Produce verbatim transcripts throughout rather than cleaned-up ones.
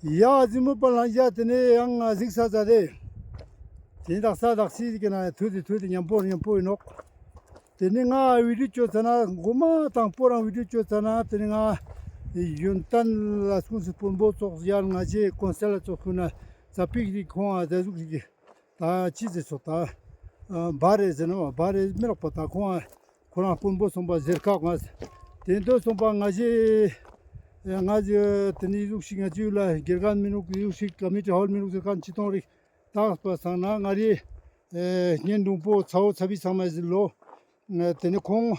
ཡ་གཟིགས་མོ་པ་ལྷན་རྒྱས། དེ་ནས་ཡང་གཟིགས་ས་ཛད་དེ། དེ་ནས་དག་ས་དག་སི་གི་ན་ཐུག་སྟེ་ཐུག་སྟེ་མཉམ་པོ་མཉམ་པོ་ཨིན་ནོག། དེ་ནས་ང་བི་ཌིའོ་ཅོ་ཙ་ན་གོ་མ་དང་པོ་རང་བི་ཌིའོ་ཅོ་ཙ་ན་དེ་ནས་ང་ཡོན་ཏན་ལ་སུངས་སི་དཔོན་པོ་ཙོགས་ཡར་ང་ཞའི་ཀོན་སལ་ཙོགས་ཁུ་ན་ཙ་པིག་རིག་ཁོང་ཨ་ཟ་ཟུག་རིག་ད་ཅི་ཟེར་ཙོགས་ད་བ་རེ་ཟེར་ནོག་བ་རེ་མི་རོགས་པ་ད་ཁོང་ཨ་ཁོ་རང་དཔོན་པོ་སོང་པ་ཟེར་ཁག་ང་དེ་འདོད་སོང་པ་ང་ཞའི་ང་ཞའི་དེ་ནས་ཟུག་ཤིག་ང་ཞའི་ཡུལ་ལ་དགེ་རྒན་མི་ནུག་ཟུག་ཤིག་ཀ་མི་ཊི་ཧོལ་མི་ནུག་ཟེར་ཁན་ཅི་ཐོང་རིག་བཏགས་པ་སང་ན་ང་རི་ཨེ་གཉེན་དྲུང་པོ་ཚ་བོ་ཚ་བི་ཚང་མ་ཟེར་ལོ། ཨེ་དེ་ནས་ཁོང་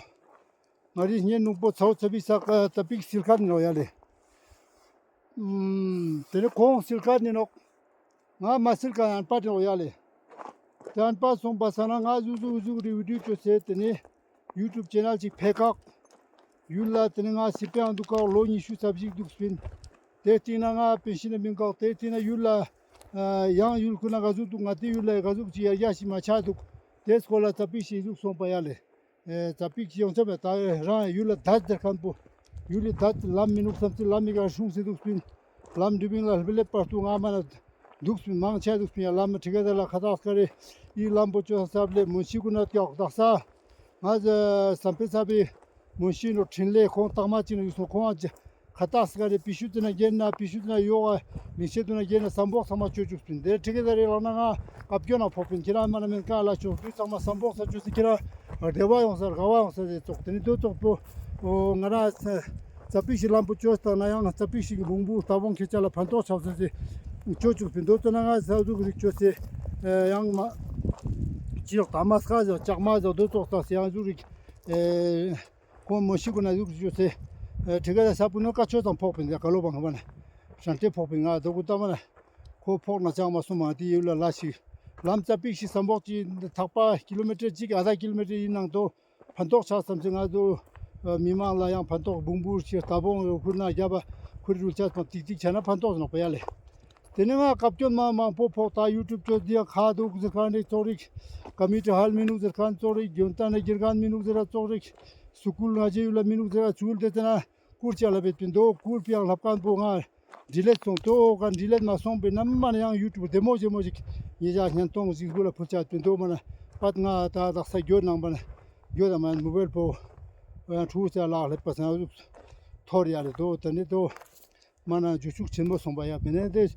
ང་རི་གཉེན་དྲུང་པོ་ཚ་བོ་ཚ་བི་ས་ཀ་ཙ་པིག་སིལ་ཁན་ནོག་ཡ་ལེ། ཨམ་དེ་ནས་ཁོང་སིལ་ཁན་ནི་ནོག། ང་མ་སིལ་ཁན་ཨན་པར་ནོག་ཡ་ལེ། དེ་ཨན་པར་སོང་པ་སང་ན་ང་ཟུག་ཟུག་ཟུག་རི་བི་ཌིའོ་ཅོ་སེ་དེ་ནས་ཡུ་ཊུབ་ཅེ་ནལ་ཅིག་ཕེ་ཁག། ཡུལ་ལ་དེ་ནས་ང་སི་པན་འདུག་ཁག་ལོ་ཉི་ཤུ་རྩ་བཞི་འདུག་སྤིན། དེ་སྟིང་ན་ང་པེན་ཤིན་ནི་མིན་ཁག། དེ་སྟིང་ན་ཡུལ་ལ་ཡང་ཡུལ་ཁུ་ན་ག་ཟུག་འདུག། ང་དེ་ཡུལ་ལ་ག་ཟུག་ཅིག་ཡར་རྒྱས་ཤིག་མ་ཆགས་འདུག། དེ་སྐོར་ལ་ཙ་པིག་ཞིག་ཟུག་སོང་པ་ཡ་ལེ། ཙ་པིག་ཞིག་ཡོང་ཆ་མེད། ད་རང་ཡུལ་ལ་དད་ཟེར་ཁན་པོ་ཡུལ་ལི་དད་ལམ་མི་ནུག་སམ་སི་ལམ་མི་ག་ཤུང་སི་འདུག་སྤིན། ལམ་འགྲུལ་པིན་ལ་ལྷབ་ལེབ་པར་དུ་ང་མ་ན་འདུག་སྤིན་མང་ཆེ་འདུག་སྤིན་ཡ་ལམ་ཁྲི་ཀ་ད་ལ་ཁ་ཏག་སྐ་རེ་ཨི་ལམ་པོ་ཅོ་ས་སབ་ལེ་མོན་ཤི་གུ་ན་ཀྱག་དག་ས་ང་ཟ་སམ་པེ་ས་པེ་མོན་ཤི་ནོ་ཕྲིན་ལས་ཁོང་རྟགས་མ་ཅིག་ན་ཡུག་སོང་ཁོང་ཨ་ཁ་ཏག་སི་ཀ་རེ་པི་ཤུ་ཏི་ན་རྒྱན་ན་པི་ཤུ་ཏི་ན་ཡོག་ཨ་མི་ཤེ་ཏི་ན་རྒྱན་ན་སམ་བོག་ཚང་མ་ཅོ་ཅུག་སྤིན། དེ་ཁྲི་ཀ་ད་རེ་ལ་ན་ང་བཀའ་བཀྱོན་ན་ཕོག་པིན། ཁྱེད་རང་མ་ན་མེན་ཀ་ལ་ཆོག་དུས་ཚང་མ་སམ་བོག་ས་ཅོ་སི་ཁྱེད་རང་བདེ་བ་ཡོང་ས་དགའ་བ་ཡོང་ས་དེ་ཙོགས། དེ་ནི་དོ་ཙོགས་པོ་ང་རང་ཙ་པིག་ཞིག་ལམ་པོ་ཅོས་ཏང་ན་ཡང་ཙ་པིག་ཞིག་གི་བོང་བུ་ལྟ་བོང་ཁྱེད་ཅག་ལ་ཕན་ཐོགས་ཆགས་ས་ཅོ་ཅུག་སྤིན། དོ་ཙོ་ན་ང་ས་ཟུག་རིག་ཅོ་སེ་ཡང་མ་ཅི་ཡོག་ད་མ་སྐ་ཟ་ལྕགས་མ་ཟ་དོ་ཙོགས་ཏང་སེ་ཡང་ཟུག་རིག་ཁོང་མོ་ཤི་གུ་ན་ཡུག་ཞུ་སེ། ཁྲི་ཀ་ད་ས་པུ་ནོ་ཀ་ཆོ་ཙམ་ཕོག་པིན། ཡ་ཀ་ལོ་བང་བ་ན་ཧྲན་ཏེ་ཕོག་པིན། ང་དོ་གུ་ཏ་མ་ན་ཁོ་ཕོག་ན་ཅང་མ་སོང་མ་དེ་ཡུལ་ལ་ལ་ཞིག་ལམ་ཙ་པིག་ཞིག་སམ་བོག་ཅིག་ཐག་པ་ཀི་ལོ་མི་ཊར་གཅིག་ཨ་ད་ཀི་ལོ་མི་ཊར་ཡིན་ནང་དོ་ཕན་ཐོགས་ཆགས་སམ་སེ་ང་དོ་མི་མང་ལ་ཡང་ཕན་ཐོགས་བོང་བུ་ཞིག་ལྟ་བོང་ཁུར་ན་རྒྱབ་པ་ཁུར་རུལ་ཆ་སོང་ཏིག་ཏིག་ཆ་ན་ཕན་ཐོགས་ནོག་པ་ཡ་ལེ། དེ་ནས་ང་བཀའ་བཀྱོན་མ་མང་པོ་ཕོག་ད་ཡུ་ཊུབ་ཅོ་དེ་ཡང་ཁ་འདུག་ཟེར་ཁན་རིག་ཙོགས་རིག། ཀ་མི་ཊི་ཧལ་མི་ནུག་ཟེར་ཁན་ཙོགས་རིག། ཡོན་ཏན་ནི་དགེ་རྒན་མི་ནུག་ཟེར་ཙོགས་རིག། སུ་ཀུལ་ང་ཅི་ཡུལ་ལ་མི་ནུག་ཟེར་ཚུལ་དེ་ཙ་ན་ཀུར་ཅ་ལ་བེད་པིན་དོ། ཀུར་པི་ཡང་ལྷབ་ཁན་པོ་ང་འདྲི་ལེ་སོང་དོ། ག་འདྲི་ལེ་མ་སོང་པའི་ནམ་མ་ན་ཡང་ཡུ་ཊུབ་བདེ་མོ་བདེ་མོ་ཞིག་ཉེ་ཞག་བརྙན་ཐུང་ཞིག་གུ་ལ་ཕུལ་ཆ་པིན་དོ། མ་ན་པད་ང་ད་དག་ས་འགྱོད་ནང་པ་ན་འགྱོད་དང་མ་མོ་བེལ་པོ་ཡང་ཕྲུ་གུ་ཚ་ལག་ལེབ་པ་སང་ཐོར་ཡ་ལེ་དོ། ད་ནི་དོ། མ་ན་འཇུ་ཤུགས་ཆེན་པོ་སོང་པ་ཡ། པེ་ནེ་དེ་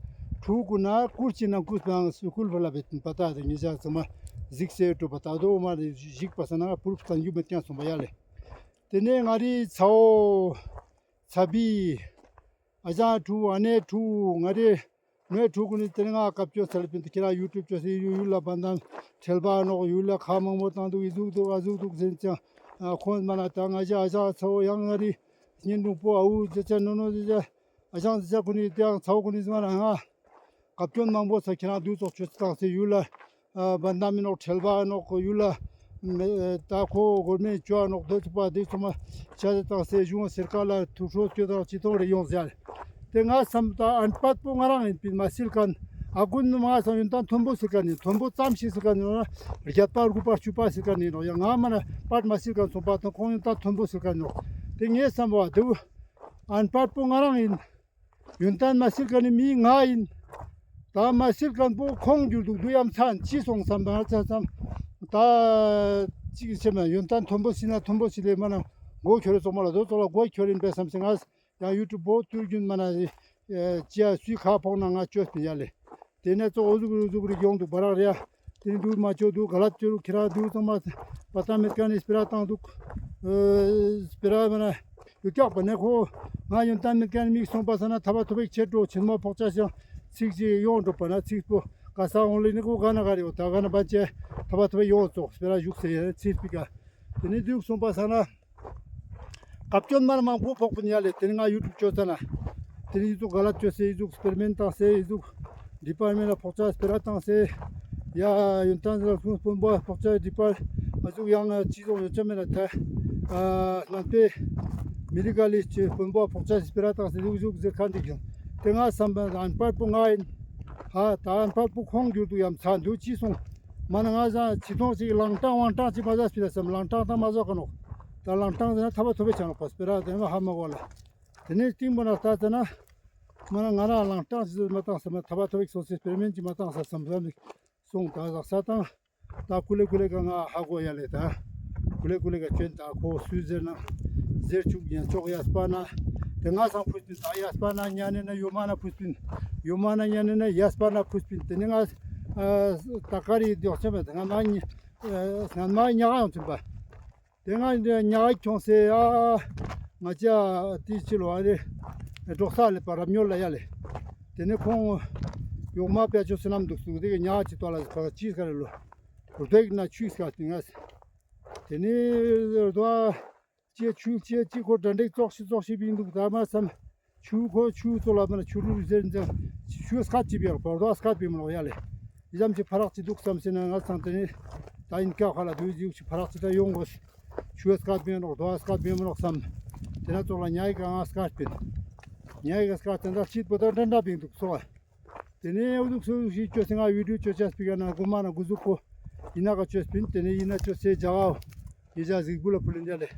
ཕྲུ་གུ་ན་ཀུར་ཅི་ན་ཀུར་པའང་སུ་ཀུལ་བ་ལ་བེད་པ་ཏ་དེ་ཉེ་ཞག་ཚང་མ་གཟིགས་སེ་གྲུབ་པ་ཏ་དོ་མ་རེ་གཞིག་པ་ས་ན་ཕུར་ཕུ་ཏང་རྒྱུ་མེད་ཀྱང་སོང་པ་ཡ་ལེ། དེ་ནས་ང་རི་ཚ་བོ་ཚ་བི་ཨ་ཞང་ཕྲུ་གུ་ཨ་ནེ་ཕྲུ་གུ་ང་རི་མོའི་ཕྲུ་གུ་ནི་དེ་ནས་ང་བཀའ་བཀྱོན་སལ་པིན་དུ་ཁྱེད་རང་ཡུ་ཊུབ་ཅོས་སེ་ཡུལ་ལ་བན་དམ་ཁྲེལ་བ་ནོག། ཡུལ་ལ་ཁ་མང་པོ་བཏང་འདུག་ཨི་ཟུག་འདུག་ཨ་ཟུག་འདུག་ཟེར་ཅང་ཁོང་མ་ན་ད་ང་ཞ་ཨ་ཞང་ཚ་བོ་ཡང་ང་རི་གཉེན་དྲུང་པོ་ཨ་འུ་ཟེར་ཅང་ནོ་ནོ་ཟེར་ཅང་ཨ་ཞང་ཟེར་ཅང་ཁོ་ནི་དེ་ཡང་ཚ་བོ་ཁོ་ནི་ཟེར་མ་ན་ང་བཀའ་བཀྱོན་མང་པོ་ས་ཁྱེད་རང་འདུག་ཙོགས་ཆོས་སི་བཏང་སེ་ཡུལ་ལ་བན་དམ་མི་ནོག་ཁྲེལ་བ་ནོག་ཡུལ་ལ་ད་ཁོ་གོར་མེན་ཅོ་ནོག་དོ་ཚུགས་པ་དེ་ཚོ་མ་ཆ་དེ་བཏང་སེ་གཞུང་སེར་ཀ་ལ་ཐུགས་ཁྲོ་སྐྱོ་དང་ཅི་ཐོང་རེ་ཡོང་ཟེར། དེ་ང་བསམ་ད་ཨན་པད་པོ་ང་རང་ཡིན་པིན་མ་སིལ་ཁན། ཨ་ཀུན་ནི་མ་སང་ཡོན་ཏན་མཐོན་པོ་སིལ་ཁན་ཡིན། མཐོན་པོ་ཙམ་ཞིག་སིལ་ཁན་ཡིན་ན་བརྒྱད་པ་དགུ་པ་བཅུ་པ་སིལ་ཁན་ཡིན་ནོག། ཡང་ང་མ་ན་པད་མ་སིལ་ཁན་སོང་པ་དང་ཁོང་ཡོན་ཏན་མཐོན་པོ་སིལ་ཁན་ཡིན་ནོག། དེ་ངས་བསམ་པ་དེ་ཨན་པད་པོ་ང་རང་ཡིན། ཡོན་ཏན་མ་སིལ་ཁན་ནི་མི་ང་ཡིན། ད་མ་སིལ་ཁན་པོ་ཁོང་འགྱུར་འདུག་དུ་ཡ་མཚན་ཅི་སོང་བསམ་པ་ང་ཚ་བསམ། ད་ཅིག་ཆེ་མ་ཡོན་ཏན་མཐོན་པོ་སིལ་ན་མཐོན་པོ་སིལ་ལེ་མ་ན་མགོ་ཁྱོར་ཙོགས་མ་ལ་དོ་ཙོགས་ལ་མགོ་ཁྱོར་ཡིན་པས་བསམ་སེ་ང་ཡང་ཡུ་ཊུབ་པོ་ཏུར་རྒྱུན་མ་ན་ཅི་ཡ་སུའི་ཁ་ཕོག་ན་ང་ཅོས་པིན་ཡ་ལེ། དེ་ནས་ཙོགས་འོ་ཟུག་རུ་ཟུག་རུ་ཡོང་འདུག་བ་རག་རེ་ཡ། དེ་ནས་འདུག་མ་ཅོ་འདུག་ག་ལ་ཅོ་རུ་ཁྱེད་རང་འདུག་ཚང་མ་པ་ཏ་མེད་ཀ་ནས་སྤེ་ར་བཏང་འདུག། སྤེ་ར་མ་ན་ཡོད་ཀྱག་པ་ནས་ཁོ་ང་ཡོན་ཏན་མེད་ཀ་ནས་མིག་སོང་པ་ས་ན་ཐ་བ་ཐོ་བེག་ཆེ་འགྲོ་ཆེན་མོ་ཕོག་ཆ་ཞིང་ཚིག་ཅིག་ཡོང་འགྲོ་པ་ན་ཚིག་པོ་ག་ས་འོང་ལེ་ནི་ཁོ་ག་ན་ག་རེ་འོ་ད་ག་ན་བ་ཅེ་ཐ་བ་ཐོ་བེག་ཡོང་ཙོགས་སྤེ་ར་བཞུགས་སེ་ཚིག་པི་ཀ་དེ་ནས་འདུག་སོང་པ་ས་ན། བཀའ་བཀྱོན་མ་ན་མང་པོ་ཕོག་པིན་ཡ་ལེ། དེ་ནི་ང་ཡུ་ཊུབ་ཅོ་ཙ་ན། དེ་ནི་ཨི་ཟུག་ག་ལ་ཅོས་སེ་ཨི་ཟུག་སྤེར་མེན་བཏང་སེ་ཨི་ཟུག་ཌི་པར་མེན་ལ་ཕོག་ཆ་སྤེ་ར་བཏང་སེ། ཡ་ཡོན་ཏན་ཟེར་ཁུངས་དཔོན་པོ་ཕོག་ཆ་ཌི་པར་ཨ་ཟུག་ཡང་ཅི་ཟུག་ཡོད་ཆ་མེད་ན་ད། ཨ་ལན་པེ་མི་རི་ག་ལི་ཅི་དཔོན་པོ་ཕོག་ཆ་སྤེ་ར་བཏང་སེ་ཨི་ཟུག་ཟེར་ཁན་འདི་གྱོང་། དེ་ང་བསམ་པ་ཨན་པར་པོ་ང་ཡིན། ཧ་ད་ཨན་པར་པོ་ཁོང་འགྱུར་དུ་ཡ་མཚན་འདུག་ཅི་སོང་། མ་ན་ང་ཟ་ཅི་ཐོང་ཅིག་ལང་ཏང་ཝང་ཏང་ཅིག་མ་ཟ་སྤེ་ར་བསམ་ལང་ཏང་ཏང་མ་ཟ་ག་ནོག། ད་ལང་ཏང་ཟེར་ན་ཐ་བ་ཐོ་བེ་ཆ་ནོག་པ་སྤེ་ར་དེ་ང་ཧ་མ་གོ་ལ། དེ་ནས་སྟིང་པོ་ན་ལྟ་ཙ་ན། མ་ན་ང་རང་ལང་སྟངས་ཅི་ཟེར་མ་བཏང་ས་མ་ཐ་བ་ཐ་བ་སོ་སོའི་པེ་མེན་ཅི་མ་བཏང་ས་བསམ་བསམ་སོང་ད་ཟག་ས་དང་། ད་ཀུ་ལེ་ཀུ་ལེ་ག་ང་ཧ་གོ་ཡ་ལེ་ད། ཀུ་ལེ་ཀུ་ལེ་ག་ཅོན་ད་ཁོ་སུས་ཟེར་ན། ཟེར་ཆུག་ཡ་ཅོག་ཡ་སྤ་ན། དེ་ང་སང་ཕུས་པིན་ད་ཡ་སྤ་ན་ཉ་ནེ་ན་ཡོ་མ་ན་ཕུས་པིན། ཡོ་མ་ན་ཉ་ནེ་ན་ཡ་སྤ་ན་ཕུས་པིན་དེ་ནེ་ང་ད་ཀ་རི་དེ་ཡོག་ཆེ་མེད་དེ་ང་མ་ཉ་ང་མ་ཉ་ག་ཡོང་ཚུན་པ། དེ་ང་ཉ་ག་ཁྱོང་སེ་ཨ་ང་ཅ་དེ་ཕྱི་ལོ་ཨ་རེ་འབྲོག་ས་ལེ་པ་རབ་ཉོ་ལ་ཡ་ལེ། དེ་ནེ་ཁོང་ཡོག་མ་པ་ཅོ་སེ་ནམ་འདུག་སུ་དེ་གི་ཉ་ག་ཅི་ཏོ་ལ་ཟེར་ཁ་ཅི་ཟེར་ལོ། རྡོ་ཡིག་ན་ཆུ་ཡིག་ཟེར་ཏེ་ང་། དེ་ནེ་རྡོ་ཅེ་ཆུ་ཅེ་ཅི་ཁོ་དྲ་འདྲེག་ཙོག་ཤི་ཙོག་ཤི་བིང་འདུག་ད་མ་བསམ། ཆུ་ཁོ་ཆུ་ཙོ་ལ་མ་ན་ཆུ་རུ་རུ་ཟེར་འཛིན་ཆུ་སྐད་ཅི་བེ་རོ་པ་རྡོ་སྐད་བེ་མ་ནོག་ཡ་ལེ། ཡི་ཙམ་ཅི་ཕ་རག་ཅི་འདུག་བསམ་སེ་ན་ང་སང་དེ་ནེ་ད་ཡིན་ཀ་ཁ་ལ་དུས་ཡུག་ཅི་ཕ་རག་ཅི་ད་ཡོང་གོ། ཆུ་སྐད་བེ་མ་ནོག་རྡོ་སྐད་བེ་མ་ནོག་བསམ། དེ་ན་ཙོག་ལ་ཉ་ཡི་ག་ང་སྐད་བེ། ཉ་ཡི་ག་སྐད་དེ་འདྲ་ཅི་པོ་ད་འདྲ་འདྲ་བིང་འདུག་སོ། དེ་ནེ་འུ་ཟུག་སུ་ཞིག་ཅོས་སེ་ང་བི་ཌིའོ་ཅོ་ཅེས་པི་ཀ་ན་གོ་མ་ན་གོ་ཟུག་པོ་ཡིན་ན་ག་ཅོས་པིན། དེ་ནེ་ཡིན་ན་ཅོས་སེ་ཇ་ག་ཡི་ཇ་གཟིགས་འབུལ་ལ་ཕུལ་ལེན་ཡ་ལེ།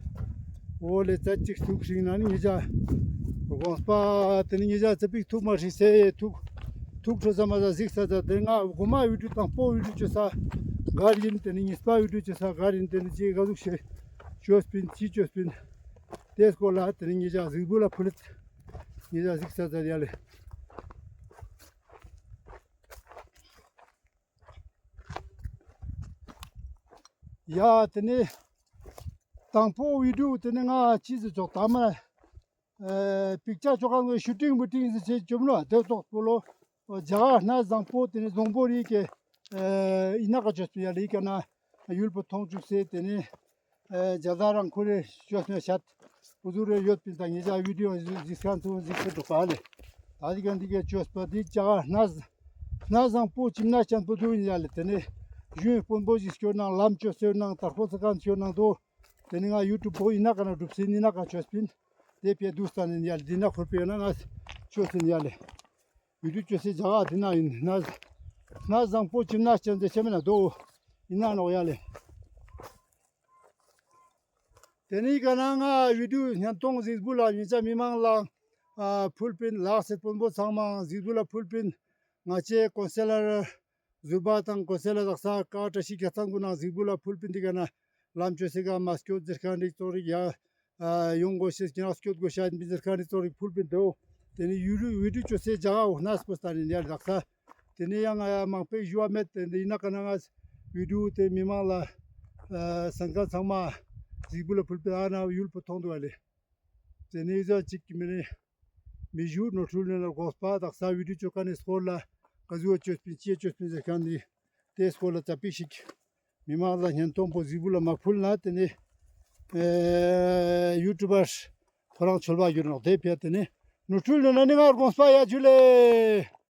འོ་ལེ་ཙ་ཅིག་ཐུག་ཤིང་ན་ནི་ཡི་ཇ་དགོངས་པ་དེ་ནེ་ཡི་ཇ་ཙ་པིག་ཐུག་མ་ཧྲི་སེ་ཐུག་ཐུག་ཁྲོ་ས་མ་ཟ་གཟིགས་ས་ཟ་དེ་ང་གོ་མ་བི་ཌིའོ་དང་པོ་བི་ཌིའོ་ཅོ་ས་གར་ཡིན། དེ་ནེ་གཉིས་པ་བི་ཌིའོ་ཅོ་ས་གར་ཡིན། དེ་ནེ་ཅི་ག་ཟུག་ཞིག་ཅོས་པིན་ཅི་ཅོས་པིན་དེ་སྐོར་ལ་དེ་ནེ་ཡི་ཇ་གཟིགས་འབུལ་ལ་ཕུལ་ལེ། ཡི་ཇ་གཟིགས་ས་ཟ་ཡ་ལེ། ཡ་དེ་ནེ་དང་པོ་བི་ཌིའོ་དེ་ནེ་ང་ཅི་ཟེར་ཆོག་ད་མ་ཨ་པིག་ཅར་ཆོག་ག་ང་ཤུ་ཊིང་བུ་ཊིང་ཟེར་ཆེ་ཅོམ་ལོ་དེ་ཙོགས་པོ་ལོ། ཇ་ག་ནེ་བཟང་པོ་དེ་ནེ་བཟང་པོ་རིག་གི་ཨ་ཡིན་ན་ག་ཅོས་པི་ཡ་ལེ་ཀ་ན་ཡུལ་པོ་མཐོང་བཅུག་སེ་དེ་ནེ་ཨ་ཇ་ད་རང་ཁོ་རེ་ཅོས་ནེ་ཤད་འུ་ཟུག་རེ་ཡོད་པིན། ད་ངེ་ཇ་བི་ཌིའོ་གཟིགས་ཁན་ཚོ་གཟིགས་སེ་འགྲོ་པ་ལེ། ད་དེ་ག་འདི་ག་ཅོས་པ་དེ་ཇ་ག་ནེ་ནེ་བཟང་པོ་ཅིམ་ན་ཅན་པོ་དུ་ཡིན་ཡ་ལེ། དེ་ནེ་གཞུང་དཔོན་པོ་ཞིག་སྐྱོར་ནང་ལམ་ཅོས་སེ་ནང་དར་ཁོ་ས་ཁན་སྐྱོར་ནང་དུ་དེ་ནེ་ང་ཡུ་ཊུབ་པོ་ཡིན་ན་ག་ན་སྒྲུབ་སེ་ཡིན་ན་ག་ཅོས་པིན། དེ་ཕི་འ་དུ་སྟན་ཡིན་ཡ་ལེ། འདི་ན་ཁོར་པེ་ཡོད་ན་ང་ཅོས་ཡིན་ཡ་ལེ། བི་ཌིའོ་ཅོས་སེ་ཇ་ག་འདི་ན་ཡིན་ན་ནེ་བཟང་པོ་ཅིམ་ན་ཅན་ཟེར་ཆེ་མེད་ན་དོ་ཡིན་ན་ནོག་ཡ་ལེ། དེ་ནེ་ག་ན་ང་བི་ཌིའོ་བརྙན་ཐུང་གཟིགས་འབུལ་ལ་ཉེ་ཆ་མི་མང་ལ་ཨ་ཕུལ་པིན། ལགས་སེ་དཔོན་པོ་ཚང་མ་གཟིགས་འབུལ་ལ་ཕུལ་པིན། ང་ཅེ་ཀོན་སེ་ལར་ཟུར་པ་དང་ཀོན་སེ་ལར་དག་ས་ཀ་བཀྲ་ཤིས་རྒྱལ་མཚན་གུན་ནང་གཟིགས་འབུལ་ལ་ཕུལ་པིན། དེ་ག་ན་ལམ་ཅོས་སེ་ག་མ་སྐྱོད་ཟེར་ཁན་རིགས་ཙོགས་རིགས་ཡ་ཨ་ཡོང་གོ་ཤེས་ཀྱི་ན་སྐྱོད་གོ་ཤ་ཡིན་པིན་ཟེར་ཁན་རིགས་ཙོགས་རིགས་ཕུལ་པིན་དོ། དེ་ནེ་ཡུ་རུ་བི་ཌིའོ་ཅོས་སེ་ཇ་ག་འོ་ནེ་སྤོས་ཏ་ནེ་ཡ་དག་ས་དེ་ནེ་ཡང་ང་ཡ་མང་པོ་ཞུ་བ་མེད། དེ་ཡིན་ན་ག་ན་ང་བི་ཌིའོ་དེ་མི་མང་ལ་ཨ་སང་ཀ་ཚང་མ་གཟིགས་འབུལ་ལ་ཕུལ་པིན། ཨ་ན་ཡུལ་པོ་མཐོང་དུག་ཨ་ལེ། དེ་ནེ་ཡི་ཟ་ཅིག་གི་མི་ནེ་མི་ཞུ་ནོར་འཁྲུལ་ནེ་ལ་དགོངས་པ་དག་ས་བི་ཌིའོ་ཅོ་ཁན་ནི་སྐོར་ལ་ག་ཟུག་ཅོས་པིན་ཅི་ཅོས་པིན་ཟེར་ཁན་ནི་དེ་སྐོར་ལ་ཙ་པིག་ཞིག་མི་མང་ལ་བརྙན་ཐུང་པོ་གཟིགས་འབུལ་ལ་མ་ཕུལ་ན་དེ་ནེ་ཨེ་ཡུ་ཊུབ་པར་ཁོ་རང་ཆོལ་བ་གྱུར་ནོག་དེ་ཕི་འ་དེ་ནེ་ནོར་འཁྲུལ་ནེ་ན་ནི་ང་དགོངས་པ་ཡ་ཇུ་ལེ།